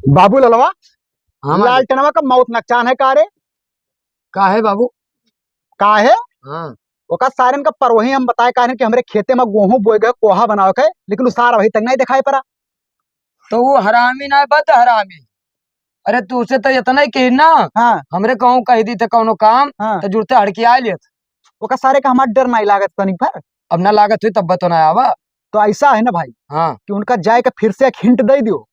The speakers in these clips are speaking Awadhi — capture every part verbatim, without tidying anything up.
बाबू ललवा, हाँ, मालिक। लालटनवा का मौत नकचान है का रे? का है बाबू? का है? हाँ। ओका सारेन का परवही हम बताए का है कि हमरे खेते में गोहूँ बोए गए, कोहा बनावे के, लेकिन उ सार अभी तक नहीं दिखाई पड़ा। तो वो हरामी ना है, बद हरामी। अरे, तू से तो इतना ही कही ना, हाँ। हमरे कहूँ कही दी थे कौनो काम, हाँ। तो जुड़ते हड़किया लेत। ओका सारे का हमार डर नहीं लागत तनिक भर। अब ना लागत हुई तब तो ना आवा। तो ऐसा है ना भाई, हाँ। कि उनका जाए के फिर से एक hint दे दियो।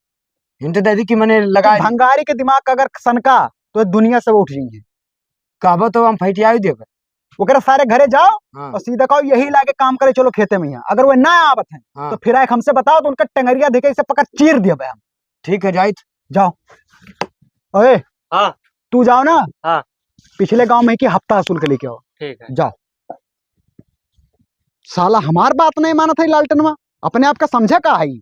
Hint दे दी कि मने लगा कि दी। भंगारी के दिमाग का अगर सनका, तो दुनिया से उठ जाएंगे। कहबो तो हम फैटिया ही देबे। ओकरे सारे घरे जाओ हाँ। और सीधा कहो, "यही लागे काम करे, चलो खेते में यहाँ।" अगर वो ना आवत है, हाँ। तो फिर आके हमसे बताओ, तो उनका टंगरिया देके इसे पकड़ चीर दिया हम। ठीक है, जाइत। जाओ। ओए, हाँ। तू जाओ ना। हाँ। पिछले गांव में की हफ्ता वसूल के लेके आओ। ठीक है। जाओ। साला हमार बात नहीं मानत है लालटनवा, अपने आप का समझा का है?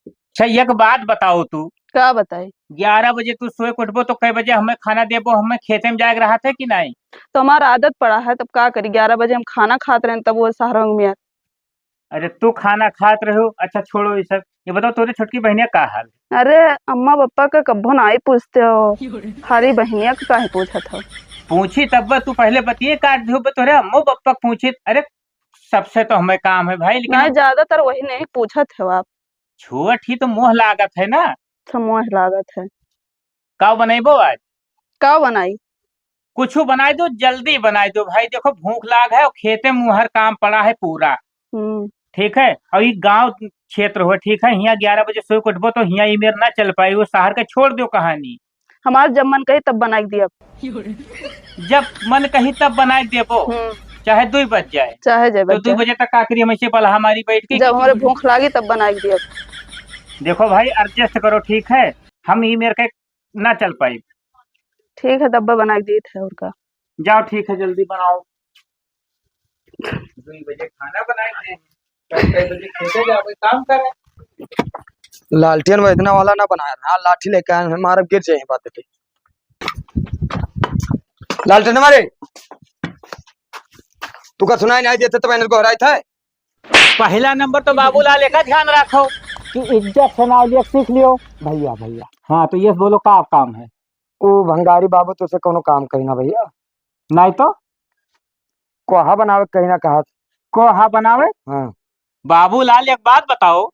अच्छा, एक बात बताओ तू। का बताई? ग्यारह बजे तू सोए के उठबो तो कै बजे हमें खाना देबो? हमें खेते में जाए के रहत है कि नहीं? तो हमार आदत पड़ा है, तब का करी? ग्यारह बजे हम खाना खात रहेन, तब वो सहरंग में। अरे, तू खाना खात रहो। अच्छा, छोड़ो ये सब। ये बताओ, तोरे छोटकी बहनिया का हाल? अरे, अम्मा पापा का कब्बो ना ही पूछते हो, खाली बहनिया का काहे पूछत हो? पूछी तब तू पहले बतिये काट दियो, तोरे अम्मो पापा का पूछी। अरे, सबसे तो हमें काम है भाई, लेकिन नहीं, ज्यादातर वही नहीं पूछत हो आप। छोट ही तो मोह लागत है ना। अच्छा, मोह लागत है। का बनइबो आज? का बनाई? कुछ बनाई दो, जल्दी बनाई दो भाई, देखो भूख लाग है और खेते में हर काम पड़ा है पूरा। हम्म। ठीक है, और ये गांव क्षेत्र हो, ठीक है, हियाँ ग्यारह बजे सोए के उठबो तो हियाँ ई मेर ना चल पाई, वो शहर के छोड़ दो कहानी। हमार जब मन कही तब बनाई दिया। जब मन कही तब बनाई देबो, हम्म। चाहे दुई बज जाए, चाहे जे तो बज दुई जाए। बजे तक का करी, हम ऐसे बलहा मारी बैठ के जब कि हमारे भूख लागी तब बनाई दिया। देखो भाई, adjust करो, ठीक है, हम ई मेर के ना चल पाई। ठीक है, तब बनाई देत है और का। जाओ, ठीक है, जल्दी बनाओ। दुई बजे खाना बनाए हैं, कल कै बजे खेते जाबे काम करे। लालटेन वैदना वाला ना बनाए रहा, लाठी लेके आए हैं, मारब गिर जाए बात पे। लालटेन मारे, तू का सुनाई नहीं देते तो मैंने गोहराई था। पहला नंबर तो बाबूलाल एका ध्यान रखो कि इज्जत से नाव लिया सीख लियो। भैया, भैया। हाँ, तो ये बोलो, का काम है? ओ भंगारी बाबू, तुझसे कोनो काम कही ना भैया। नहीं तो? कोहा बनावे कही ना कहत। कोहा बनावे? हाँ। बाबूलाल, एक बात बताओ,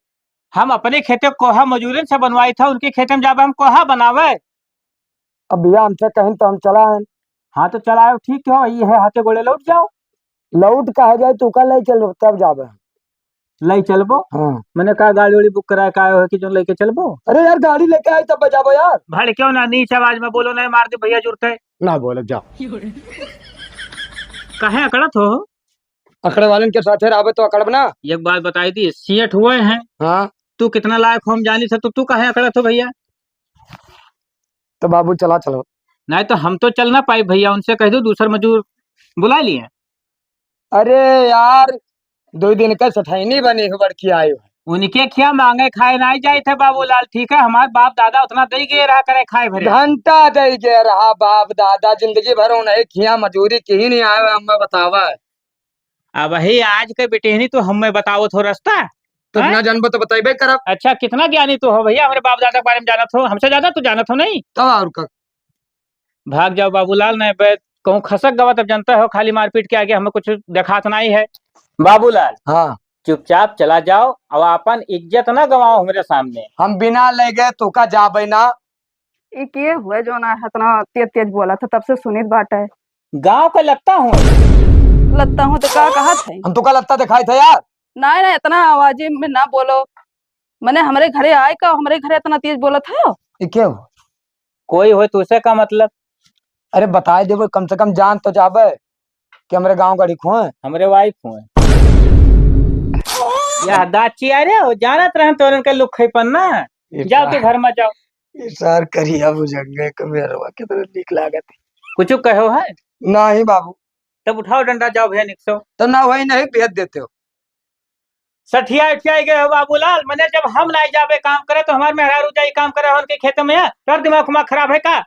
हम अपने खेते कोहा मजूरन से बनवाई था, उनके खेते में जाबे हम कोहा बनावे? अब भैया, हमसे कहीं तो हम चला आएन। हाँ, तो चला आओ, ठीक हो, ये है, हाथे गोड़े लौट जाओ। लौट कहा जाए, तू का ले चल, तब जाबे। ले चलबो? हाँ। मैंने कहा, गाड़ी उड़ी book कराए का हो कि जो लेके चलबो? अरे यार, गाड़ी लेके आई तब जाबो यार। भड़क्यो ना, नीच आवाज में बोलो, नहीं मार दे भैया जुरते। ना बोलो, जाओ। काहे अकड़त हो? अकड़े वालन के साथे रहबे तो अकड़ब ना। एक बात बताई दी, सेठ हुए हैं। हाँ। तू कितना लायक हो हम जानी से, तो तू काहे अकड़त हो भैया? तो बाबू चला चलो। नहीं तो हम तो चल ना पाई भैया, उनसे कह दो दूसर मजूर बुला लिए। अरे यार, दो दिन का सठैनी बनी हो बड़की आयो। उनके खिया मांगे खाए नहीं जाए थे बाबूलाल, ठीक है, हमार बाप दादा उतना दे गए रहा करे खाए भरे। घंटा दे गए रहा बाप दादा, जिंदगी भर उन्हें खिया मजूरी की ही नहीं आए, अम्मा बतावा। अब वही आज के बिटिहनी तो हमें बतावत हो रास्ता। तो हाँ? ना जानबो तो बताइबे करब। अच्छा, कितना ज्ञानी तू हो भैया, हमरे बाप दादा के बारे में जानत हो, हमसे ज्यादा तू जानत हो नहीं। तब और का? भाग जाओ बाबूलाल, नहीं बे कहूँ खसक गवा तब जानता हो, खाली मारपीट के आगे हमें कुछ देखात नहीं है। बाबूलाल, हाँ। चुपचाप चला जाओ, अब अपन इज्जत ना गवाओ हमरे सामने। हम बिना ले गए तो का जाबे ना। ई के हुए जो ना इतना तेज तेज बोला था, तब से सुनित बाटे। गांव का लगता हूँ। लगता हूँ तो का कहत है? हम तो का लगता दिखाई था यार? नहीं, नहीं, इतना आवाजी में ना बोलो। मने हमरे घरे आए का, हमरे घरे इतना तेज बोलत है? ई के हो? कोई हो, तुझसे का मतलब? अरे बताए देबो, कम से कम जान तो जाबे कि हमरे गांव का हड़िक हुए। हमरे wife हुए। या दाची, अरे वो जानत रहन तोरन के लुखैपन ना। ये जाओ का तू घर में जाओ। ये सार करिया भुजंगे के मेरवा कितना नीक लागत है। कुछ कहो है? नहीं बाबू। तब उठाओ डंडा, जाओ भैया निकसो। तो ना वही नहीं भेज देते हो। सठिया उठिया गए हो बाबूलाल, मने जब हम नहीं जाबे काम करे तो हमार मेहरारू जाई काम करे उनके खेत में, तोर दिमाग उमाग खराब है का?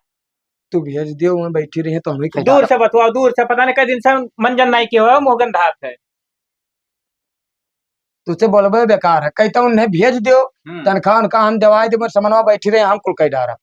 तू भेज दियो, वहाँ बैठी रही तो हमें क्या दूर जाना? से बतवाओ, दूर से, पता नहीं कै दिन से मंजन नहीं किया हुआ, मुँह गंधात है। तुझसे बोलबे बेकार है, कहित उन्हें भेज दियो, हम्म। तनख्वाह उनका हम देवाई देबो, समनवा बैठी रहे, हम कुल कह डारा।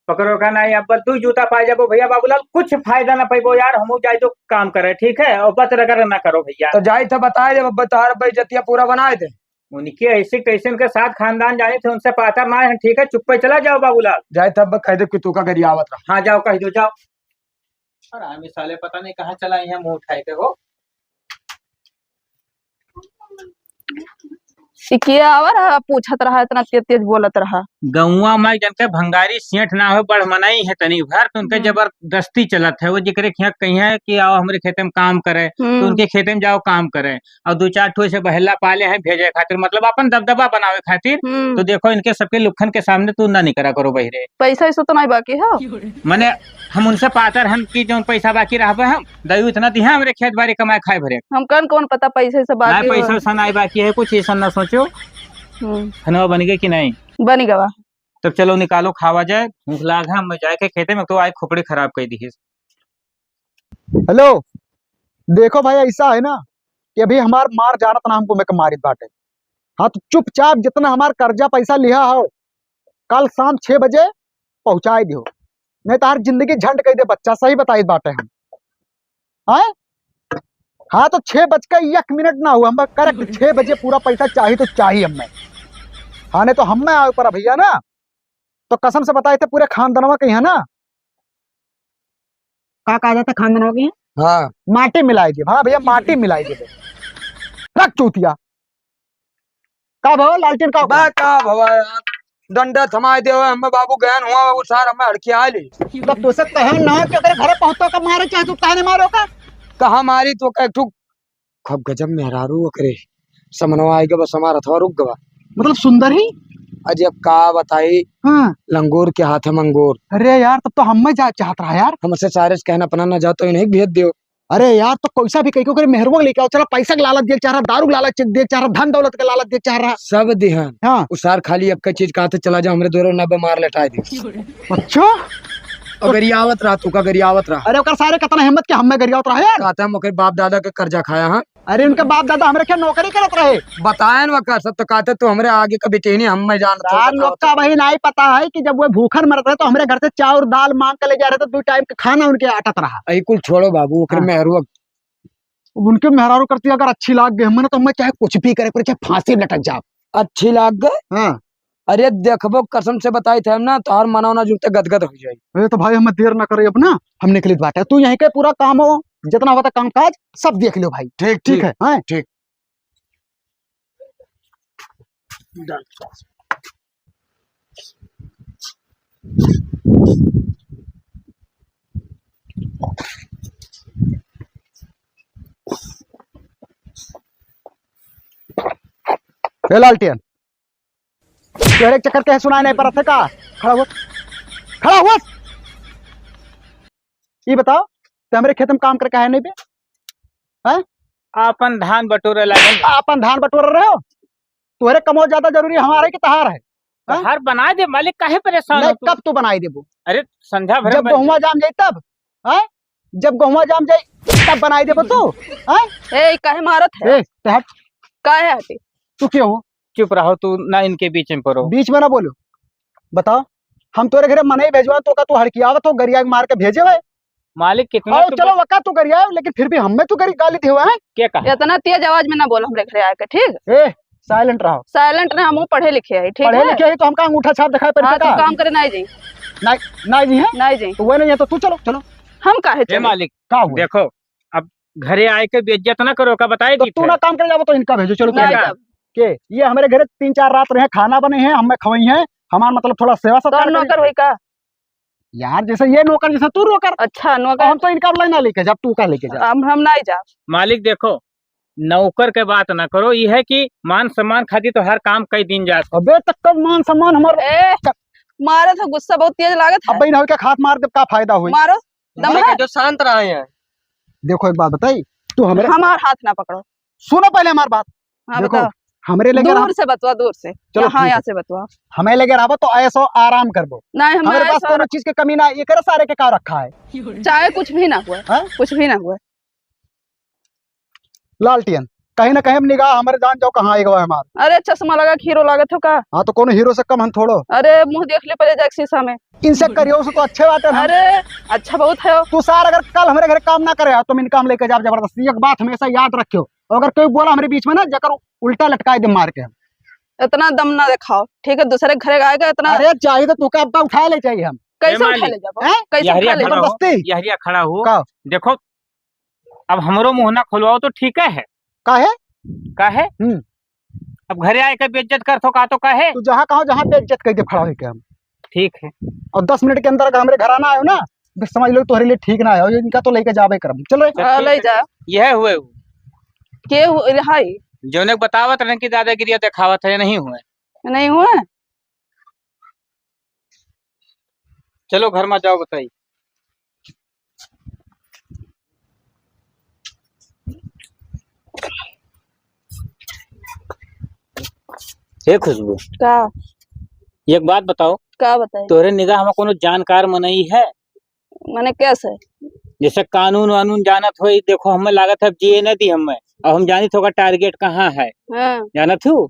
पकड़ो का नहीं, अब तू जूता पाए जाबो भैया बाबूलाल, कुछ फायदा ना पैबो यार, हमहू जाए तो काम करे, ठीक है, और बत रगर ना करो भैया। तो जाए तो बताए दे, अब तोहार बेइज्जतिया पूरा बनाए दे। उनके ऐसे कैसे उनके साथ खानदान जाने थे, उनसे पातर ना है, ठीक है, चुप्पे चला जाओ बाबूलाल। जाए तो अब कह दे कि तू का गरियावत रहा। हाँ, जाओ, कह दो, जाओ। और आमी साले पता नहीं कहाँ चला, यहाँ मुंह उठाए के हो। सिकिया आवा रहा, पूछत रहा, इतना तेज तेज बोलत रहा। गौवा में जन के भंगारी सेठ ना हो, बड़ मनई है तनी भर, तो उनके हम्म। जबरदस्ती चलत है। वो जेकरे खिया कही है कि आओ हमरे खेते में काम करे, तो हम्म। उनके खेते में जाओ काम करे। और दो चार ठो ऐसे बहेला पाले हैं भेजे खातिर, मतलब अपन दबदबा बनावे खातिर। हम्म। तो देखो इनके सबके लुखन के सामने तू ना निकरा करो बहिरे। पैसा ऐसा तो नहीं बाकी हो? मने हम उनसे पातर हम कि जौन पैसा बाकी रहबे हम, दयू इतना दिहे हमरे खेत बारी कमाए खाए भरे। हमकन कौन पता पैसे से बाकी नहीं, पैसा हो। वैसा नहीं बाकी है, कुछ ऐसा ना सोचो। हम्म। खाना बन गए कि नहीं? बन गवा। तब चलो निकालो, खावा जाए, भूख लाग है, मैं जाए के खेते में, तो आज खोपड़ी खराब कर दी है। हेलो, देखो भाई, ऐसा है ना कि अभी हमार मार जानत ना हमको में के मारित बाटे। हाँ, तो चुपचाप जितना हमार कर्जा पैसा लिहा हो, कल शाम छह बजे पहुँचाए दियो, नहीं तो हर जिंदगी झंड कह दे बच्चा, सही बताइत बाटे हम। हैं? हाँ, तो छह बज के एक मिनट ना हुआ, हम करेक्ट छह बजे पूरा पैसा चाही तो चाही हमें। हाँ, नहीं तो हमें आवे पड़ा भैया ना, तो कसम से बताए थे पूरे खानदनवा के यहाँ ना। का कहा जाता खानदनवा के यहाँ? हाँ। माटी मिलाई दे। हाँ भैया, माटी मिलाई दे। रख चूतिया। का भवा लालटेन, का बा, का भवा यार? डंडा थमाए देवे हमें बाबू, गयन हुआ बाबू सार, हमें हड़किया ले। तब तुसे कहे ना कि अगर घरे पहुंचतो का मारे, चाहे तू कहने मारो का? कहाँ मारी तो का, एक ठो खूब गजब मेहरारू ओकरे समनवा आइगा, बस हमार हथवा रुक गवा। मतलब सुंदर ही? अजी अब का बताई, हाँ। लंगूर के हाथ है मंगूर। अरे यार, तब तो हमें जा चाहत रहा यार। हमसे सारे से कहना अपना ना जाओ तो इन्हें भेज दियो। अरे यार, तो कैसा भी कहिके ओकरे मेहरुआ लेके आओ, चला पैसा के लालच दिए चाह रहा, दारू के लालच दिए चाह रहा, धन दौलत के लालच दिए चाह रहा। सब दिहन। हाँ। उ सार खाली एक चीज कहा थे, "चला जा हमरे द्वारे ना बीमार लेटाए दे।" अच्छा? और गरियावत रहा, तू का गरियावत रहा। अरे ओकर सारे कितना हिम्मत के हमें गरियावत रहा यार। कहता हम ओकर बाप दादा के कर्जा खाया, हाँ। अरे उनके बाप दादा हमरे क्या नौकरी करत रहे? बताए न वकर सब तो कहते तू हमरे आगे का बिटेनी हम मैं जानत हूँ, यार, लोग का वही नहीं पता है कि जब वो भूखन मरत रहे तो हमरे घर से चाउर दाल मांग के ले जा रहे थे, दो टाइम का खाना उनके अटत रहा। अई कुल छोड़ो बाबू, ओकर हाँ। मेहरुआ। उनके मेहरारू करती अगर अच्छी लाग गई हमने तो मैं चाहे कुछ भी करे, पर चाहे फांसी लटक जाओ। अच्छी लाग गए? हाँ। अरे देखबो, कसम से बताई थे हम ना, तोहार मनवा ना जुरते गदगद हो जाई। अरे तो भाई हमें देर ना करे अब ना, हम निकलित बाटे। तू यहीं के पूरा काम हो, जितना होता काम काज सब देख लियो भाई। ठीक, ठीक ठीक। है, हैं? ठीक। ए लालटेन, तोहरे चक्कर के सुनाई नहीं पड़त है का? खड़ा हो, खड़ा हो। ई बताओ, ते हमरे खेत में काम करे काहे नहीं बे? हैं? आपन धान बटोरे लागल। आपन धान बटोर रहे हो? तोहरे कमो ज्यादा जरूरी हमारे कि तहार है? हैं? तहार बना दे मालिक, काहे परेशान नहीं, हो तू? कब तू बनाई देबो? अरे संध्या भर जब में गहुआ जाम जाई तब, हैं? जब गहुआ जाम जाई तब बनाई देबो तू, हैं? ए, ई काहे मारत है? ए, ते हट। काहे हटे? तू के हो? चुप रहो, तू ना इनके बीच में पड़ो। बीच में ना बोलो। बताओ, हम तोरे घरे मनई भेजवा तो का तू हड़कियावत हो, गरिया के मार के भेजे हुए? मालिक कितना और तू चलो बस वका तू गरिया, लेकिन फिर भी हमें तू गरी गाली दियो है। के कहा? इतना तेज आवाज में ना बोल हमरे घरे आके, ठीक? ए, साइलेंट रहो। साइलेंट ना, हम पढ़े लिखे है, ठीक पढ़े है? लिखे है तो हमका अंगूठा छाप दिखाई पड़ता हाँ, तू का? काम करे नहीं जी। नहीं, नहीं जी है? नहीं जी। तो वह नहीं है तो तू चलो, चलो। हम काहे ए चले? मालिक, का हुआ? देखो, अब घरे आए के बेइज्जत ना करो, का बताए तो दी तू थे? ना काम करे जाबो तो इनका भेजो, चलो नहीं क्या? जाब। के, ये हमरे घरे तीन चार रात रहे, खाना बने हैं, हमें खवाई हैं, हमार मतलब थोड़ा सेवा सत्कार कौन करी। नौकर होई का? यार, जैसे ये नौकर, जैसे तू नौकर। अच्छा, नौकर। हम तो इनका लाई ना लेके जा, तू का लेके जा। हम, हम नहीं जा। मालिक देखो, नौकर के बात ना करो, ये है कि मान सम्मान खातिर तो हर काम कई दिन जात। अबे, तो कब मान सम्मान हमार ए, मारे तो गुस्सा बहुत तेज लागत है। अबे, इन्हें के हाथ मार दे, का फायदा हुई? मारो, दम मालिक, है? जो शांत रहे हैं। देखो, एक बात बताई, तू हमरे हमार हाथ ना पकड़ो। सुनो पहले हमार बात। हाँ, देखो, बताओ। हमरे लगे दूर रह- से बतवा, दूर से। चलो, यहाँ, ठीक है। यहाँ से बतवा। हमें लगे रहबो तो ऐसो आराम करबो। नहीं, हम हमारे पास ऐसो कोनो चीज के कमी ना, ये करे सारे के का रखा है? चाहे कुछ भी ना हुआ, हाँ? कुछ भी ना हुआ। लालटेन, कहीं ना कहीं हम निगाह हमरे जान जाओ कहाँ आइगा हमार। अरे चश्मा लगा के हीरो लागत हो का? हाँ, तो कौनो हीरो से कम हम थोड़ो। अरे मुँह देख ले पहले जाके शीशा में। इनसे करियो से तो अच्छे बाटे हम। अरे अच्छा बहुत है। तू सार अगर कल हमरे घरे काम ना करे तो हम इनका हम लेके जाब जबरदस्ती। एक बात हमेशा याद रखियो, अगर कोई बोला हमरे बीच में ना, जकर उल्टा लटकाए दे मार के हम। इतना दम ना दिखाओ, ठीक है? दूसरे के घरे आएगा इतना। अरे चाहिए तो तू का अब्बा उठाए ले चाहिए हम। कैसे ए मालिक, उठा ले जाबो? हैं? कैसे यहरिया उठा ले खड़ा जाबो? हो, जबरदस्ती। यहरिया खड़ा हो। का? देखो, अब हमरो मुँह ना खुलवाओ तो ठीक है। काहे? काहे? हम्म। अब घरे आए के बेइज्जत करत हो का तो काहे? तू जहाँ कहो, जहाँ बेइज्जत कह दे खड़ा होके हम। ठीक है। और दस मिनट के अंदर अगर हमरे घर आना आयो ना, फिर समझ लो तोहरे लिए ठीक ना है। और इनका तो लेके जाबे करब। चल रे। चल, हाँ, ठीक ले है। जा। यह हुए। के हु-, हाय। जौने बतावत रहन कि दादागिरी देखावत है, नहीं हुए। नहीं हुए? चलो घर में जाओ, बताई। हे खुशबू, का? एक बात बताओ, का बताई? तोहरे निगाह में कोनो जानकार मनई है? मने कैसे? जैसे कानून वानून जानत होई, देखो हमें लागत है जिए न दी हमें, अब हम जानित होगा टारगेट कहाँ है। हाँ। जानत हूँ,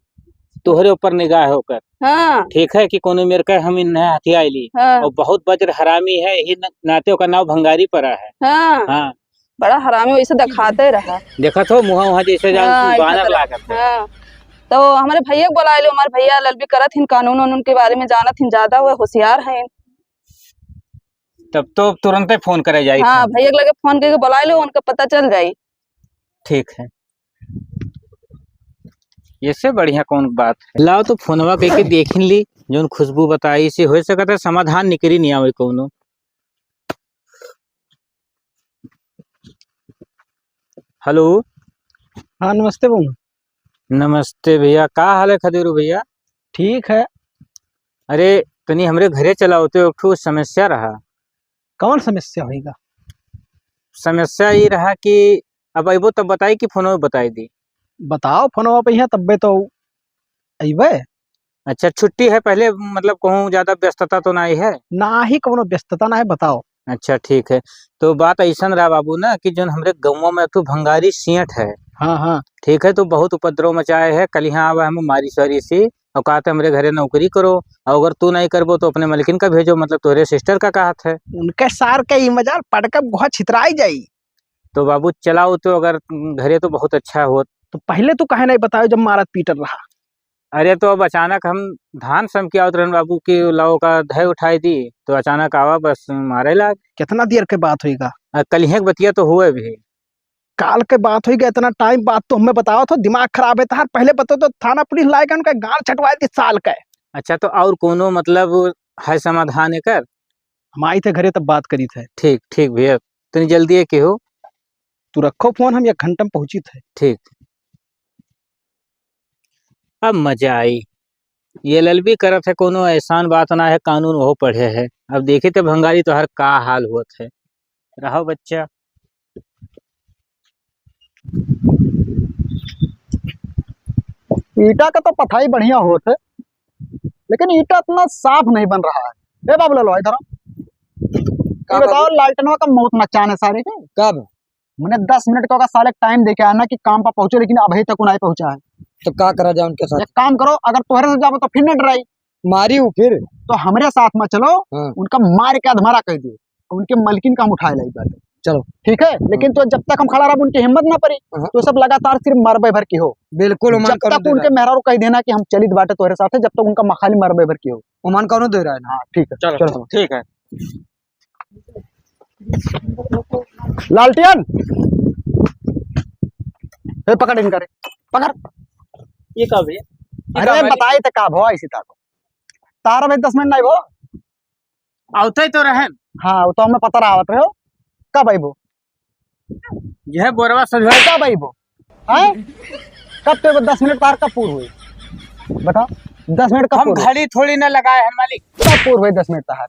तोहरे ऊपर निगाह है ओकर। हाँ। ठीक है कि कोनो मेर के हम इन्हें हथिया ली। हाँ। और बहुत बज्र हरामी है, यही न-, नाते ओकर नाव भंगारी पड़ा है। हाँ। हाँ। बड़ा हरामी वैसे दिखाते रहा। देखत हो मुँह वहाँ जैसे जान हाँ, तू बानर इधर। लागत है। हाँ। तो हमारे भैया को बुला लो, हमारे भैया ललबी करत हिन, कानून वानून के बारे में जानत हिन, ज्यादा हुए होशियार हैं। तब तो तुरंते फोन करे जाई हाँ, थे। भैया के लगे फोन करके बुला लो, उनका पता चल जाई। ठीक है, इससे बढ़िया कौन बात है? लाओ तो फोनवा करके देखिन ली, जौन खुशबू बताई से हो सकता है समाधान निकली नहीं आवे कौनो। हेलो। हाँ, नमस्ते बबुआ। नमस्ते भैया, का हाल है खदेरू भैया? ठीक है। अरे, तनी हमरे घरे चला होते, एक ठो समस्या रहा। कौन समस्या होइगा? समस्या ई रहा कि अब अइबो तब बताई कि फोनो में बताई दी? बताओ, फोनवा पे यहाँ तब्बे तो अइबे। अच्छा, छुट्टी है, पहले मतलब कहूँ ज्यादा व्यस्तता तो नाहीं है? नाहीं, कौनो व्यस्तता नाहीं है, बताओ। अच्छा, ठीक है। तो बात अइसन रहा बाबू ना कि जौन हमरे गउँवा में एक ठो भंगारी सियट है। हाँ, हाँ। ठीक है, तो बहुत उपद्रव मचाए है, कल यहाँ आवा है मारी सारी सी, और कहत है हमरे घरे नौकरी करो, और अगर तू नाहीं करबो तो अपने मलकिन का भेजो, मतलब तोहरे सिस्टर का कहत है। उनके सार के ई मजाल पड़ के गोहा छितराई जाई। तो बाबू चलाओ तो, अगर घरे तो बहुत अच्छा होत। तो पहले तू काहे नाहीं बतायो जब मारत पीटत रहा? अरे तो अब अचानक हम धान सम के आवत रहन बाबू कि लाओ का धै उठाई दी, तो अचानक आवा बस मारे लाग। कितना देर के बात होइगा? आ, कलिहे के बतिया तो हुए भी। काल के बात होइगा, इतना टाइम बात तो हमें बताओ तो, दिमाग खराब है तहार। पहले बताओ तो थाना पुलिस लाएगा, उनका गाल छटवाए दी साल का। अच्छा तो और कोनो मतलब है समाधान एकर? हम आई थे घरे तब बात करी थे। ठीक, ठीक भैया, तनी जल्दी है कि हो। तू रखो फोन, हम एक घंटा में पहुंची थे। ठीक। अब मजा आई। ये ललबी करत है, कोनो एहसान बात ना है, कानून ओहो पढ़े है। अब देखी थे भंगारी तोहर का हाल होत है। रहो बच्चा। ईटा का तो पथाई बढ़िया होत है, लेकिन ईटा इतना साफ नहीं बन रहा है। ए बाबू लालो, इधर आओ। का ये बताओ, बाबू? लालटेनवा का मौत मचान है सारे के। कब? मने दस मिनट का होगा साले टाइम देके आना कि काम पर पहुंचो, लेकिन अभी तक नाहीं पहुंचा है। तो का करा जाए उनके साथ? एक काम करो, अगर तोहरे से जाबो तो फिर न डराई। मारी हूँ फिर। तो हमरे साथ में चलो, हाँ। उनका मार के अधमरा कर दियो, उनके मलकिन का हम उठाए लाई बात। चलो। ठीक है, लेकिन हाँ। तो जब तक हम खड़ा रहब उनकी हिम्मत ना पड़ी, हाँ। तो सब लगातार सिर्फ मरबे भर की हो। बिल्कुल, ओमान जब कौनो तक दे उनके रहा है। मेहरारू कह देना कि हम चलित बाटे तोहरे साथ है, जब तक उनका मखाली मरबे भर की हो। ओमान कौनो दे रहा है ना। हाँ, ठीक है, चलो, चलो। चलो। ठीक है। लालटेन, ए, पकड़ इनका रे, पकड़। ये का भैया? ये अरे, का भैया? बताई त का भवा इसी ताको। तारा भाई दस मिनट नाहीं भो। आवते तो रहन। हाँ, वो तो हमें पता रहा आवत रहे हो। कब आइबो? यह बोरवा सजवा। कब आइबो? हैं? कब तो दस मिनट तार कब पूर हुई? बताओ, दस मिनट कब हम पूर हुई? घड़ी थोड़ी ना लगाए हैं मालिक। कब पूर हुई दस मिनट तार?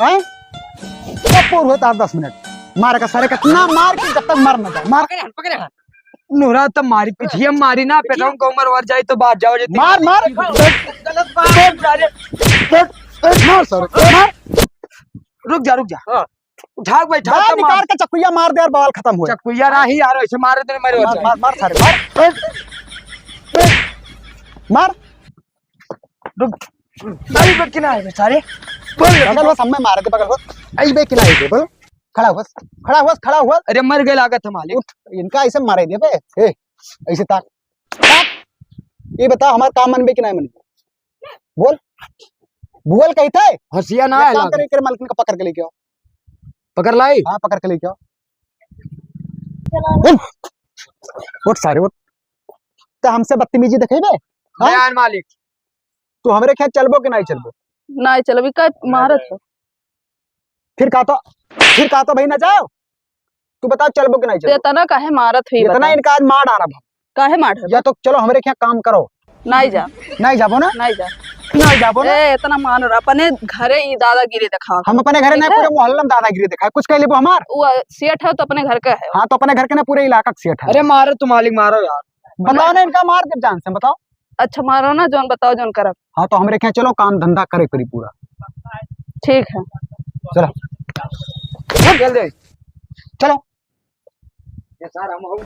हैं? कब पूर हुई तार दस मिनट? मार का सारे कितना मार के जब तक मर न जाए। मार। पकड़े हन, पकड़े हन। नोरा तो मारी पिठिया मारी ना, पेटों को मरवर जाए तो बात जाओ जे। मार, मार। गलत बात जा रहे। पेट, पेट मार सारे, मार। रुक जा, रुक जा। हाँ। उठा के बैठा, बा, तो मार। निकाल के चकुइया मार दे यार, बवाल खतम हुए। चकुइया ना ही यार, ऐसे मारे तो नहीं मरे मार, होते। मार, मार सारे, मार। मार। रुक। अरे बे, किना है बे सारे? बोल बे, बगल किना? होस, हमें मारे दे, बगल होस। आई बे, किना है बे, बोल। खड़ा होस, खड़ा होस, खड़ा होस। अरे मर गए लागत है मालिक। उठ, इनका ऐसे मारे दे बे। ए, ऐसे ताक, ताक। ये बता, हमार काम मनबे कि नहीं मनबे? बोल, बोल कहते। हंसिया ना एक है काम लागत। करे, करे मालकिन का पकड़ के लेके आओ। पकड़ लाई? हाँ, पकड़ के लेके आओ। उठ, उठ सारे, उठ। तो हमसे बदतमीजी देखेबे? हाँ? बयान मालिक। तू हमरे खेत चलबो कि नहीं चलबो? नहीं चलबी, का मारत हो? फिर का तो, फिर का तो भाई ना जाओ। तू बताओ चलबो कि नहीं तो चलबो? इतना काहे मारत हुई इतना बता? इनका आज मार डारब हम। काहे मार डारब? या तो चलो हमरे खेत काम करो। नहीं जा। नहीं जाबो ना? नहीं जा। नहीं जाबो ना? ए, इतना मान रहा, अपने घरे ही दादागिरी दिखा। हम अपने घरे ठीक नहीं, है? पूरे मोहल्ला में दादागिरी दिखाए। कुछ कह लेबो हमार? वो सेठ है तो अपने घर का है। हाँ, तो अपने घर के ना, पूरे इलाका का सेठ है। अरे मारो तो मालिक, मारो यार। बताओ ना, इनका मार देब जान से, बताओ। अच्छा मारो ना, जौन बताओ, जौन करब। हाँ, तो हमरे खेत चलो, काम धंधा करे पड़ी पूरा। ठीक है। चलो। चल जल्दी। चलो। ये सारा हम हूँ।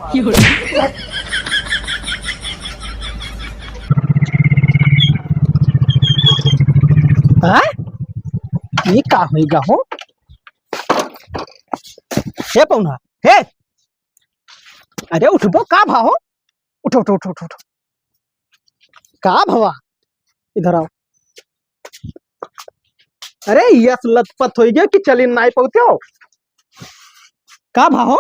हाँ? ये का होइगा हो? हे पौना, हे! अरे उठबो का भा हो? उठो, उठो, उठो, उठो, उठो। का भवा? इधर आओ। अरे यस लतपत होइ गयो कि चली नाई पौते हो। का भा हो?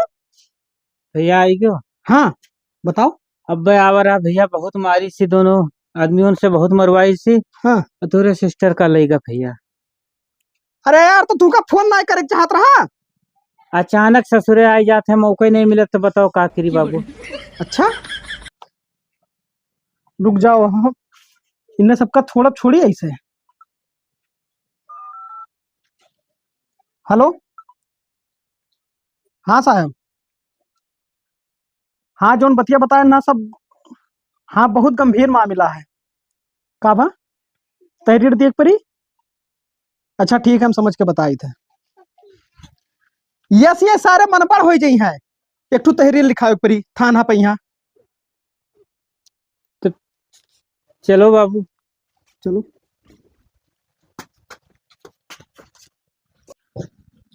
भैया आई गयो? हाँ, बताओ। अब्बे आवा रहा भैया, बहुत मारी सी दोनों आदमियों से, बहुत मरवाई सी। हाँ। और तोरे सिस्टर का लइगा भैया। अरे यार, तो तुमका फोन नाई करे के चाहत रहा? अचानक ससुरे आई जात है, मौका ही नहीं मिलत, तो बताओ का करी बाबू। अच्छा, रुक जाओ, हम इन्हें सबका थोड़ा छोड़ी ऐसे। हेलो, हाँ साहब, हाँ, जौन बतिया बताए ना सब, हाँ, बहुत गंभीर मामला है। का बा? तहरीर दिए के परी? अच्छा, ठीक है, हम समझ के बताई थे। यस, ये सारे मनबड़ हो जाई हैं। एक ठो तहरीर लिखावे के परी, थाना पे यहाँ। तो चलो बाबू। चलो।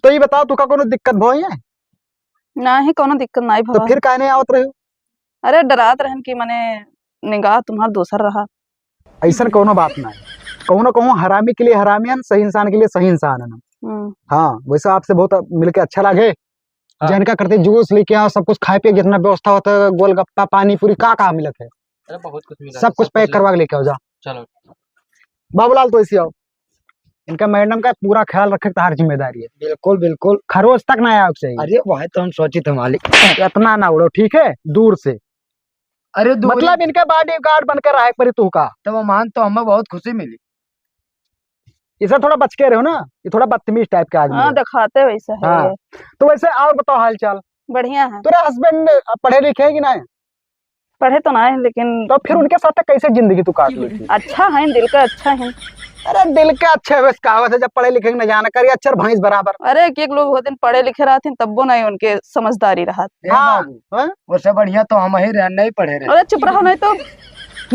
तो ये बताओ, तुका कोनो दिक्कत भवा है? नाही, कोनो दिक्कत नाही तो भवा। फिर काहे नहीं आवत रहे हो? अरे, डरात रहन कि मने निगाह तुम्हार दोसर रहा। ऐसन कोनो बात ना है। कहूँ ना कहूँ हरामी के लिए हरामी हन, सही इंसान के लिए सही इंसान है ना। हम्म। हाँ, वैसे आपसे बहुत मिलके अच्छा लगे। हाँ। जिनका करते जूस लेके आओ, सब कुछ खाए पिए, जितना व्यवस्था होता है, गोलगप्पा, पानी पूरी, का का मिलत है, अरे, बहुत कुछ मिला सब है, कुछ सब पैक कुछ करवा के लेके आओ, जा। चलो। बाबूलाल, तो ऐसे आओ, इनका मैडम का पूरा ख्याल रखे के तहार जिम्मेदारी है। बिल्कुल, बिल्कुल। खरोच तक ना आवे के चाहिए। अरे, वही तो हम सोची थे, मालिक। इतना ना उड़ो, ठीक है, दूर से। अरे, दूर मतलब, इनके बॉडीगार्ड बनकर रहे परी तू का। तब मान तो हमें बहुत खुशी मिली। इसे थोड़ा बच के रहो ना, ये थोड़ा बदतमीज टाइप के आदमी हाँ, है। दिखाते वैसे है। हाँ। तो वैसे और बताओ हाल चाल? बढ़िया है। तोरे हस्बैंड पढ़े लिखे हैं कि नहीं? पढ़े तो ना है, लेकिन तो फिर उनके साथ कैसे जिंदगी तू काट लेती? अच्छा है, दिल का अच्छा है। अरे, दिल के अच्छे बस कहावत है, जब पढ़े लिखे के न जाना करी, अक्षर भैंस बराबर। अरे, एक एक लोग होते हैं पढ़े लिखे रहते हैं, तब्बो नहीं उनके समझदारी रहत। ए हाँ, बाबू, हाँ? उससे बढ़िया तो हम ही रहन, नहीं पढ़े रहे। अरे, चुप रहो, नहीं तो।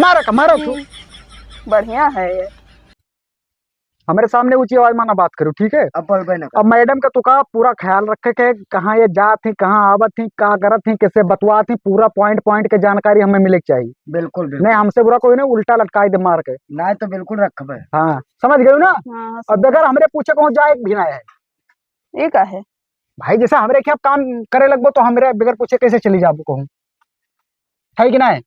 मारो का, मारो तू। हम्म, बढ़िया है ये। हमारे सामने ऊंची आवाज में ना बात करो, ठीक है? अब बोलबे ना कर। अब मैडम का तुका पूरा ख्याल रखे के, कहाँ ये जात ही, कहाँ आवत ही, का करत ही, कैसे बतवात ही, पूरा पॉइंट पॉइंट के जानकारी हमें मिले के चाहिए। बिल्कुल, बिल्कुल। नहीं, हमसे बुरा कोई नहीं, उल्टा लटकाई दे मार के। नहीं तो बिल्कुल रखबे। हाँ, समझ गए ना? हाँ, अब समझ। बगैर हमरे पूछे कहूँ जाए भी ना है। ये का है? भाई, जैसे हमरे क्या काम करे लगबो तो हमरे बगैर पूछे कैसे चली जाबो कहूँ? है कि नहीं?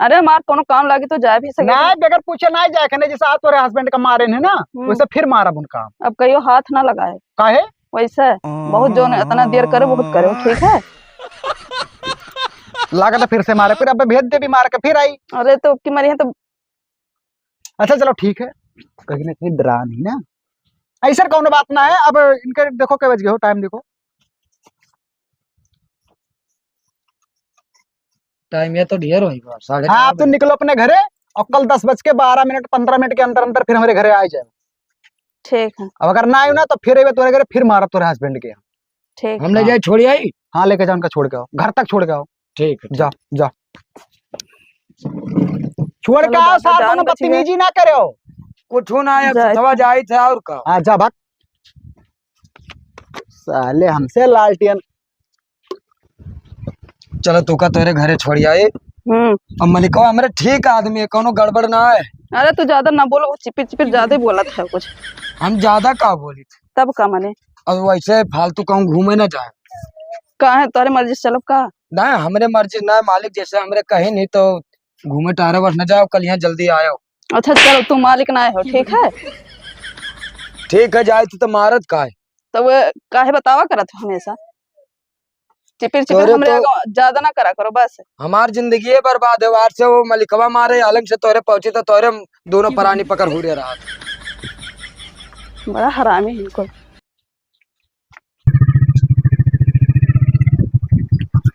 अरे, हमार कोनो काम लागी तो जाए भी सके। नहीं, बगैर पूछे नहीं जाए के, नहीं, जैसे आज तोरे हस्बैंड का मारे हैं ना, हम्म। वैसे फिर मारब उनका। अब कहियो हाथ ना लगाए। काहे? वैसे बहुत जोन इतना देर करे, बहुत करे, ठीक है? लागत है फिर से मारे, फिर अब भेज दे भी मार के, फिर आई। अरे, तो अब की मरी है तो अच्छा, चलो, ठीक है, कहीं ना कहीं डरा नहीं ना, ऐसा कौनो बात ना है। अब इनके देखो, के बज गए हो, टाइम देखो। टाइम ये तो ढेर होई बा, साढ़े हाँ, चार आप तो बजे। निकलो अपने घरे और कल दस बज के बारह मिनट, पन्द्रह मिनट के अंदर अंदर फिर हमारे घरे आ जाओ। ठीक है। अब अगर ना आयो ना तो फिर अइबे तोरे घरे, फिर मारब तोरे husband के। ठीक। हम ले हाँ। जाए छोड़ी आई? हाँ, लेके जाओ उनका, छोड़ के आओ, घर तक छोड़ के आओ। ठीक है, ठीक। जा, जा। छोड़ के चलो आओ, बाबा, सार, जान कोनो बच गया। बदतमीजी ना करे हो। कुछ ना है, अब जा। सथवा जाई थे और का। हाँ, जा भाग। साले हमसे लालटेन। चलो, तू का तोरे घरे छोड़ी आई। हम्म। अब मलिकवा हमरे ठीक आदमी है, कोनो गड़बड़ ना है। अरे, तू ज्यादा ना बोलो, वो चिपिर चिपिर ज्यादा ही बोलत है कुछ। हम ज्यादा का बोली थे? तब का माने? अब वैसे फालतू कहूँ घूमे ना जाए। काहे, तोरे मर्जी से चलब का? ना, हमरे मर्जी ना, मालिक जैसे हमरे कहे नहीं तो घूमे टहरे बस न जाओ, कल यहाँ जल्दी आयो। अच्छा चलो, तू मालिक ना हो, ठीक है? ठीक है, जाए तू तो मारत का है? तो वो काहे बतावा करत हो हमेशा? चिपिर चिपिर तोरे हमरे तो आगे ज्यादा ना करा करो बस। हमार जिंदगी बर्बाद है, वार से वो मलिकवा मारे, अलग से तोरे पहुंची तो तोरे दोनों परानी पकड़ हुरे रहा। बड़ा हरामी है इनको।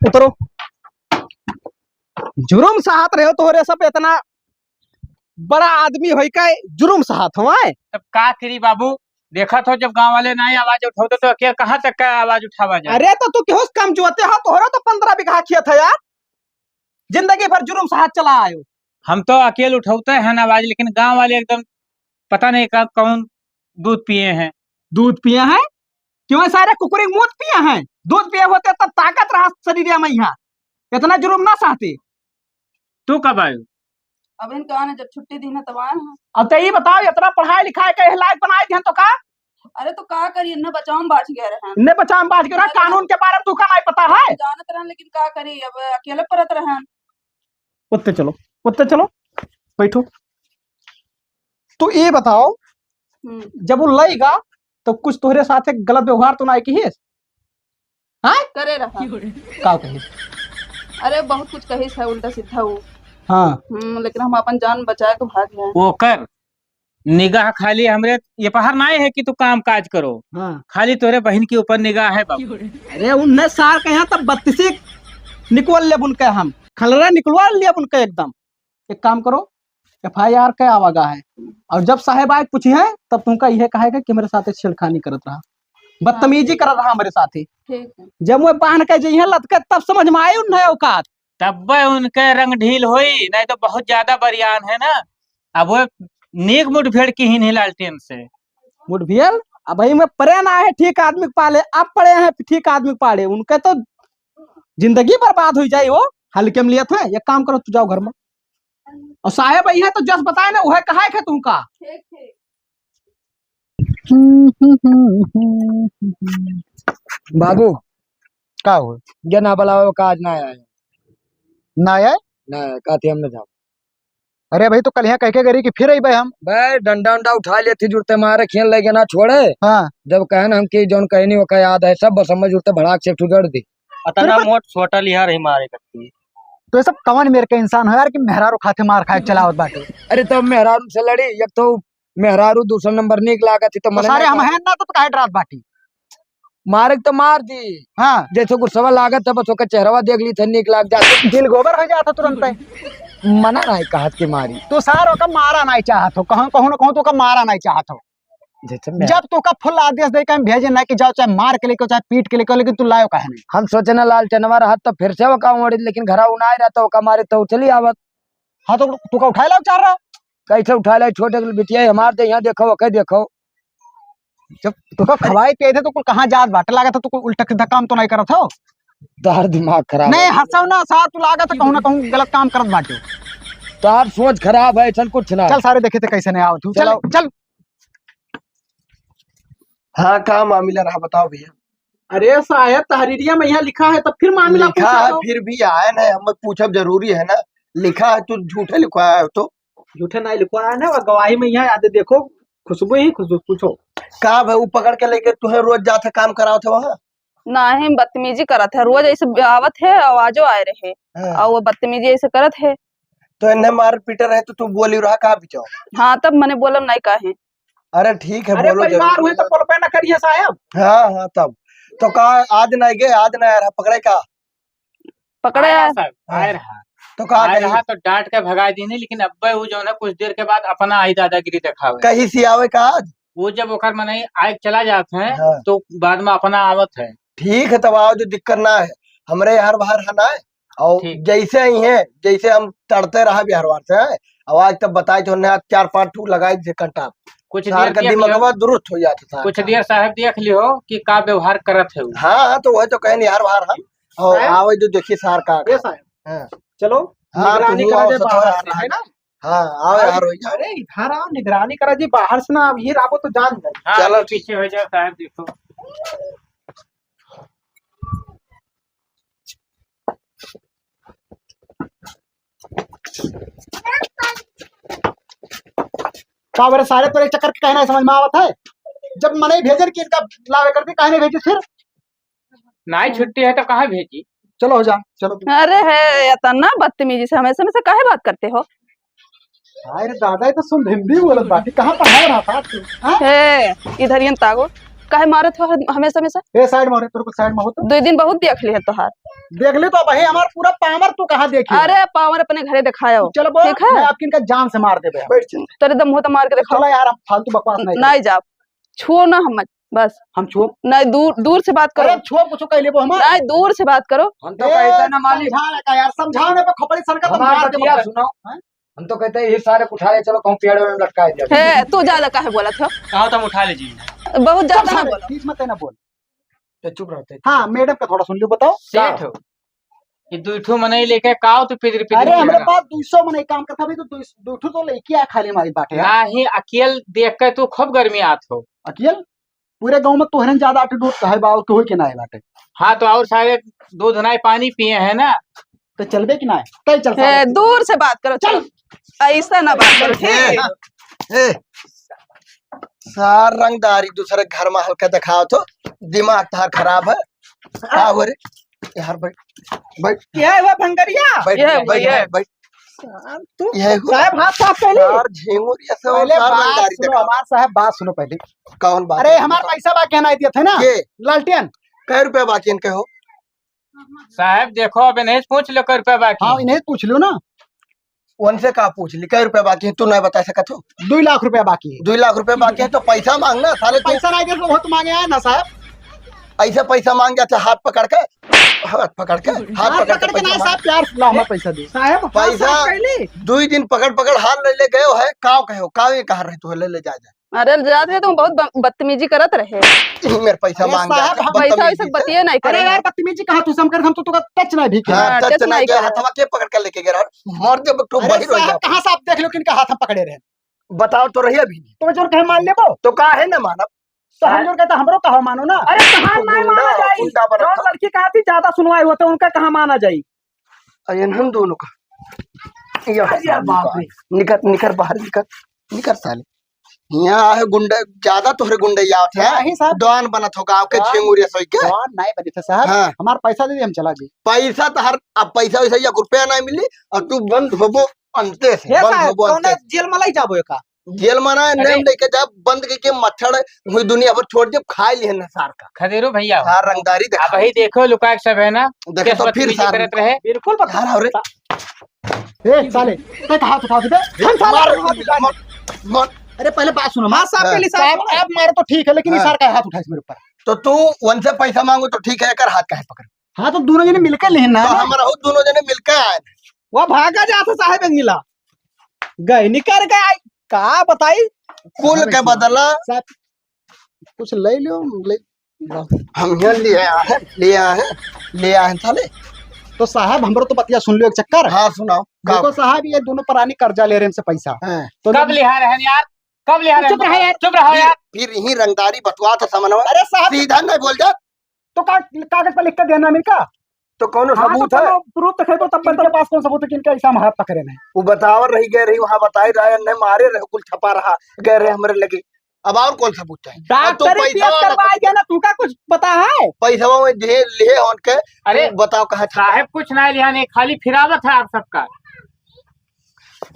उतरो। जुर्म सहत रहे हो तोहरे सब, इतना बड़ा आदमी होई का जुर्म सहत हो, आए? तब का करी बाबू, देखत हो जब गांव वाले नाहीं आवाज उठावते तो अकेल कहाँ तक का आवाज उठावा जाए? अरे तो तू केहू से कम जोते हो, तोहरा तो पन्द्रह बीघा खेत है यार, जिंदगी भर जुर्म सहत चला आयो। हम तो अकेल उठावते हैं आवाज, लेकिन गांव वाले एकदम पता नहीं का कौन दूध पिए हैं। दूध पिए हैं? क्यों सारे कुकुरी मूत पिए हैं? दूध पिए होते तब ताकत रहा शरीर में यहाँ, इतना जुर्म ना सहते। तू कब आयो? अब इनका आने जब छुट्टी दी ना तब आए हैं। अब तो ये बताओ, इतना पढ़ाई लिखाई के लायक बनाए दिहन तो का? अरे तो का करी, इन्हें बचाव में बाँच गए रहन। इन्हें बचाव में बाँच गए रहन, अरे कानून के बारे में तू का नहीं पता है? जानत रहन, लेकिन का करी, अब अकेले परत रहन। उत्ते चलो, उत्ते चलो, बैठो। तो ये बताओ, हम्म। जब वो लइगा, तो कुछ तोहरे साथ एक गलत व्यवहार तो ना किहिस? हाँ? करे रहा। का कहिस? अरे बहुत कुछ कहिस है उल्टा सीधा वो। हाँ। हम्म, लेकिन हम अपन जान बचाए के भाग गए। ओकर निगाह खाली हमरे ये पहाड़ नाहीं है कि तू काम काज करो। हाँ। खाली तोरे बहिन के ऊपर निगाह है बाबू। अरे उन्हें सार के यहाँ तब बत्तीसी निकल लेब उनके हम। खलरा निकलवा लेब उनके एकदम। एक काम करो, F I R के आवागा है, और जब साहेब आए पूछी है, तब तुमका यह कहेगा कि मेरे साथ छेड़खानी करत रहा, बदतमीजी हाँ। करत रहा मेरे साथ ही। ठीक है। जब वो बांध के जइहे लतके, तब समझ में आई उन्हें औकात। तब्बे उनके रंग ढील होई, नहीं तो बहुत ज्यादा बरियान है ना। अब वो नीक मुठभेड़ किहिन ही लालटेन से। मुठभेड़? अब भाई में परे ना है ठीक आदमी के पाले, अब पड़े हैं ठीक आदमी के पाले। उनके तो जिंदगी बर्बाद हो जाए वो, हल्के में लियत है। एक काम करो, तू जाओ घर में। और साहेब आई है तो जस बताए ना, वह कहा है तुमका। ठीक, ठीक। बाबू, का हो? जे ना बुलावे का आज ना आए। ना आए? ना आए, कहती हम ना जाओ। अरे भाई, तो कल यहाँ कह के गरी कि फिर अइबे हम। बे, डंडा उंडा उठा लेती जुड़ते मारे खेल लगे ना छोड़े। हाँ। जब कहन हम कि जौन कहनी ओका याद है सब, बस हम जुड़ते भड़ाक से एक ठो जड़ दी। अतना अरे पर मोट छोटा लिहा रही मारे करती। तो ये सब कवन मेर के इंसान हो यार कि मेहरारू खाते मार खाए चलावत बाटे। अरे तो मेहरारू से लड़ी, एक तो मेहरारू दूसरा नंबर नीक लागत ही तो तो मने सारे नहीं हम कहत। हैं ना, तो काहे डरात बाटी? मारे के तो मार दी। हाँ। जैसे गुस्सा लागत है, बस ओकर चेहरवा देख ली थे, नीक लाग जात। दिल गोबर हो जात है तुरंत। मना नहीं कहत के मारी। तो सार ओका मारा नहीं चाहत हो, कहूँ, कहूँ ना कहूँ तो ओका मारा नहीं चाहत हो। जैसे मैं जब तो ओका full आदेश दे के हम भेजे ना कि जाओ, चाहे मार के लेके, चाहे पीट के लेके, लेकिन तू लायो काहे नहीं? हम सोचे ना लालटेनवा रहत तो फिर से ओका ओढ़ी, लेकिन घरा उ ना रहता, ओका मारे तो चली आवत। हाँ, तो तू का उठाए लाओ चाह रहा? कैसे उठाए लाओ? छोटे के बिटिया है हमार, दे यहाँ देखो, ओके देखो। जब तू का खवाए पिए थे तो कुल कहाँ जात बाटे, लागत है तू कोई उल्टा सीधा काम तो नहीं करत हो? तार दिमाग खराब नहीं, है। हंसाओ ना सार, तू लागत है कहूँ ना कहूँ गलत काम करत बाटे। तार सोच खराब है, ऐसा कुछ ना। चल सारे देखे थे कैसे नहीं आवत हूँ। चल, चलो। चल। हाँ, का मामला रहा बताओ भैया। अरे साहेब, तहरीरिया में यहाँ लिखा है, तब फिर मामला लिखा पूछा है, तो। फिर भी आए ना, हम पूछब जरूरी है ना। लिखा है, तू झूठे लिखवाया है तो। झूठे नहीं लिखवाया है ना, और गवाही में यहाँ याद देखो, खुशबू ही खुशबू, पूछो। का भाई, वो पकड़ के लेके तुम्हें रोज जात है, काम करावत है वहाँ? नहीं, बदतमीजी करत है, रोज ऐसे आवत है, आवाजो आए रहे, हाँ। और वो बदतमीजी ऐसे करत है। तो इन्हें मार पीटे रहे तो तू बोली रहा का बिचाओ? हाँ, तब मैंने बोलम नहीं काहे। अरे ठीक है, अरे बोलो परिवार जरूर। हुए तो बोलबे ना करिए साहब। हाँ, हाँ, तब तो का आज नहीं गए, आज नहीं आ रहा, पकड़े का? पकड़े आया आ- साहब, आया हाँ। रहा। तो का आया कही? रहा तो डांट के भगा दीनी, लेकिन अब्बे वो जो है कुछ देर के बाद अपना आई दादागिरी दिखावे। कहीं से आवे का आज? वो जब ओकर मनई आए के चला जात है, हाँ। तो बाद में अपना आवत है। ठीक है, तब आओ, जो दिक्कत ना है, हमरे हर बार है ना, और ठीक। जैसे ही है, जैसे हम तड़ते रहा बिहारवार से, और आज तब बताए जो ना चार पांच ठू लगाई दे कंटा। कुछ सार देर का देख लियो। दिमागवा दुरुस्त हो जाता था। कुछ देर साहब देख लियो कि का व्यवहार करत है उ। हाँ, हाँ, तो वह तो कहे नहीं हर बार हम, और साहब? आवे जो देखिए सार का। ये साहब। हाँ। चलो, हाँ, निगरानी तुम करा आओ, जाए सतवा बाहर यार, से, है ना? हाँ, आओ अरे, यार, हो जाओ। अरे, इधर आओ, निगरानी करा जी, बाहर से ना, अब ये रहो तो जान जाए। हाँ, चलो, अभी पीछे हो जाओ साहब, देखो। का बरे सारे तोरे चक्कर के कहना है, समझ में आवत है? जब मनई भेजन कि इनका लावे करती, काहे नहीं भेजी फिर? नाई छुट्टी है तो कहाँ भेजी? चलो हो जा, चलो। अरे है, इतना बदतमीजी से हमेशा, हमेशा काहे बात करते हो? अरे दादा, ये तो सुन हिंदी बोलत बाटी, कहाँ पढ़ा रहा था तू? हाँ? हे, इधर ये तागो, काहे मारत हो हमेशा, हमेशा? ए, side में हो रे, तेरे को side में हो तो। दो दिन बहुत देख लिया तोहार। देख ले तो भाई, हमार पूरा power तू कहाँ देखी? अरे, power अपने घरे दिखाओ। चलो बोल, ठीक है? मैं आपकी इनका जान से मार देबे हम। बैठ जा। तेरे दम हो तो मार के दिखाओ। चलो यार, हम फालतू बकवास नहीं नहीं करते। जाओ, छुओ ना हम, बस। हम छुओ? नहीं, दूर, दूर से बात करो। अरे छुओ, कुछ कह लेबो हम। नहीं, दूर से बात करो। हम तो ए, कहते ना मालिक। समझा ना का यार, समझाओ ना, पे खपड़ी सनका तुम हमार मार दे बतिया बकवास। सुनो। हाँ? हम तो कहते हैं, ये सारे उठा ले, चलो कहूँ पेड़ में लटका दिया। हे, तू ज्यादा काहे बोलत हो? कहो तो हम उठा ले जी। बहुत ज्यादा चुप ना सारे, बोलो। बीच में ते ना बोल। तो चुप रहते। हाँ, madam का थोड़ा सुन लियो, बताओ। सेठ हो, ये दुई ठो मनई लेके काओ तू पिदरी पिदरी अरे, हमरे करत हो? पास दुई सौ मनई काम करता भाई, तो दुई, दुई ठो तो लइके आ खाली हमारी बाटे यार। नाही, अकेल देख के तू खूब गर्मी आत हो। अकेल? पूरे गाँव में तोहरे ज्यादा attitude है बाबू, केहू के ना है बाटे। हाँ, तो और सारे दूध नाई पानी पिए हैं ना। तो चलबे कि ना? चल, चल, ए, सारे। दूर से बात करो, चल। चल। ऐसा ना बात करो, ठीक है? ए, ए, सार रंगदारी दूसरे घर में हल्का दिखाओ तो, दिमाग तार खराब है। का हो रे? यार बैठ, बैठ। क्या हुआ भंगरिया? बैठ, ये, बैठ, ये। बैठ। सार, तू ये हो। साहब, हाथ साफ कर ले। यार, झिंगुर ये सब पहले सार बात रंगदारी सुनो, दिखाओ। हमार साहब, बात सुनो पहले। कौन बात अरे, है? हमार बताओ। पैसा बाकी है ना, दिया था ना? के? लालटेन। कै रुपया बाकी इनके हो? साहब, देखो, अब इन्हें पूछ लो, कै रुपया बाकी हाँ, है। इन्हें पूछ लो ना। उनसे का पूछ ली, कै रुपया बाकी है, तू नहीं बता सकत हो? दुई लाख रुपया बाकी है। दुई लाख रुपया बाकी है, तो पैसा मांगना, साले तू पैसा नहीं दे तो बहुत मांगे आए ना साहब। ऐसे पैसा मांग जाते, हाथ पकड़ के, हाथ पकड़ के, हाथ हाथ पकड़ के पकड़ के पैसा ना मांग। साहब, प्यार से ला, हमें पैसा दे। साहब, हाथ पैसा साफ कैली? दुई दिन पकड़ पकड़ हाथ ले ले गयो है, काव कहो, काव ये कहा रहे तू, ले ले जा, जा। अरे, जात रहे तो बहुत ब-, बदतमीजी करत रहे। यही मेरे पैसा अरे मांग साहब, जाते, हम पैसा बदतमीजी वैसा से। बतिये नहीं अरे करे। यार, बदतमीजी कहाँ तू से हम करत, हम तो तुका touch नहीं भी किया। हाँ, हाँ, touch touch नहीं नहीं किया, किया। हथवा के पकड़ के लेके गया? मर जब तो अरे बहिर हो साहब, जाओ। कहाँ से आप देख लो किनका हाथ हम पकड़े रहे? बताओ तो रही अभी। तो जो कहे मान लेबो। तो काहे ना मानब? तो हम हाँ। जो कहता, हमरो कहा मानो ना। अरे कहाँ तो नहीं गुंडा माना हो, जाई? गुंडा बना जौन था। लड़की कहा थी, ज्यादा सुनवाई होते, उनका कहाँ माना जाई? अरे इन्हन दोनों का। या अरे बाप रे। निकर, निकर बाहर निकर, निकर साले। यहाँ है गुंडे, ज्यादा तोहरे गुंडे याद है। नहीं साहब। डॉन बनत हो गाँव के, डॉन, झिंगुरिया सोई के। डॉन नहीं बने थे साहब। हाँ। हमार पैसा दे दे, हम चला जाई। पैसा तो हर, अब पैसा वैसा एक रुपया नहीं मिली और तू बंद होबो अंते से, हे बंद साहब, होबो कौनो अंते से। जेल में लई जाबो एका? जेल में ना, अरे। नहीं लेके जा, बंद करके मच्छर हुई दुनिया भर छोड़ दे, खा लिए ना सार का। खदेरू भैया, सार रंगदारी देखा। अब ही देखो लुका के सब है ना, देखे कैसे तो फिर बदतमीजी सार करत रहे। बिल्कुल बता। सार, अरे। ए, साले, तै का हाथ उठा दे। हम साले मार, का हाथ उठा दे। मार, मार। अरे, पहले बात सुनो। हाँ, साहब, हाँ। पहले साहब, साहब, आप मारो तो ठीक है, लेकिन ये हाँ। सार का हाथ उठाइस मेरे ऊपर। तो तू उनसे पैसा मांगो तो ठीक है, एकर हाथ काहे पकड़? हाँ, तो दोनों जने मिलके लेना तो है ना। हमारा हो, दोनों जने मिलके आए। वो भागा जाता साहब, एक मिला। गए निकर गए, का बताई? कुल के बदला। साहब, कुछ ले लो, ले। हम यहाँ ले आए हैं, ले आए हैं, ले आए हैं साले। तो साहब, हमरो तो बतिया सुन लो एक चक्कर। हाँ, सुनाओ। का? देखो साहब, ये दोनों प्राणी कर्जा ले रहे हैं हमसे पैसा। हाँ। तो कब लोग लिहा रहे हैं यार? कब लिहा रहे हैं? चुप रहो यार। चुप रहो फिर, यार। फिर यही रंगदारी बतवा तो समझवा। अरे साहब। सीधा नहीं बोल जा। तो का-, कागज पर लिख के देना मिलका? तो कौनो हाँ, तो सबूत है? चलो, proof तो है, तो तब इनके बताओ। पास कौन सबूत है कि इनका ऐसा हम हाथ पकड़े नहीं? वो बतावर रही गए रही, वहाँ बताई रहा है, नहीं मारे रहे, कुल छपा रहा, गए रहे हमरे लगे। अब और कौन सबूत चाहिए? अब तो डॉक्टरी पैसा test वाला करवाए गया ना, तुमका कुछ पता है? पैसा वो जे लिए होन के, अरे, तू बताओ कहाँ छपा? साहब कुछ नहीं लिया, नहीं, खाली फिरावत है आप सबका।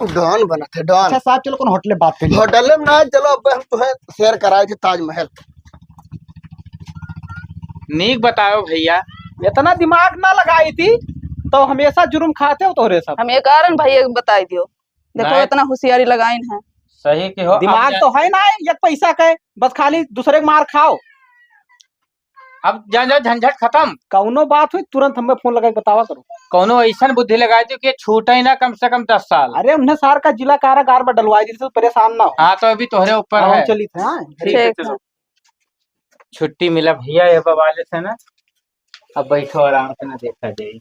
डॉन बनत है, डॉन। अच्छा साहब, चलो कोनो होटल में बात करिए। होटल में ना, चलो अब हम तुम्हें share कराए थे ताजमहल। नीक बताओ भैया। इतना दिमाग ना लगाई थी, तो हमेशा जुर्म खाते हो तोहरे सब। हम ये कारण भैया के बताई दियो। देखो, नहीं। इतना होशियारी लगाइन है। सही के हो, अब दिमाग जा- तो है ना एक पैसा के, बस खाली दूसरे के मार खाओ। अब जान जाओ, झंझट खतम। कौनो बात हुई, तुरंत हमें फोन लगा के बतावा करो। कौनो ऐसन बुद्धि लगाई दो कि छूटे ही ना कम से कम दस साल। अरे, उन्हें सार का जिला कारागार में डलवाई दी, तो परेशान ना हो। हाँ, तो अभी तोहरे ऊपर अब हम है। चलित है, हाँ। ठीक है, ठीक चलो। है। छुट्टी मिला भैया ये बवाले से ना, अब बैठो आराम से ना, देखा जाए।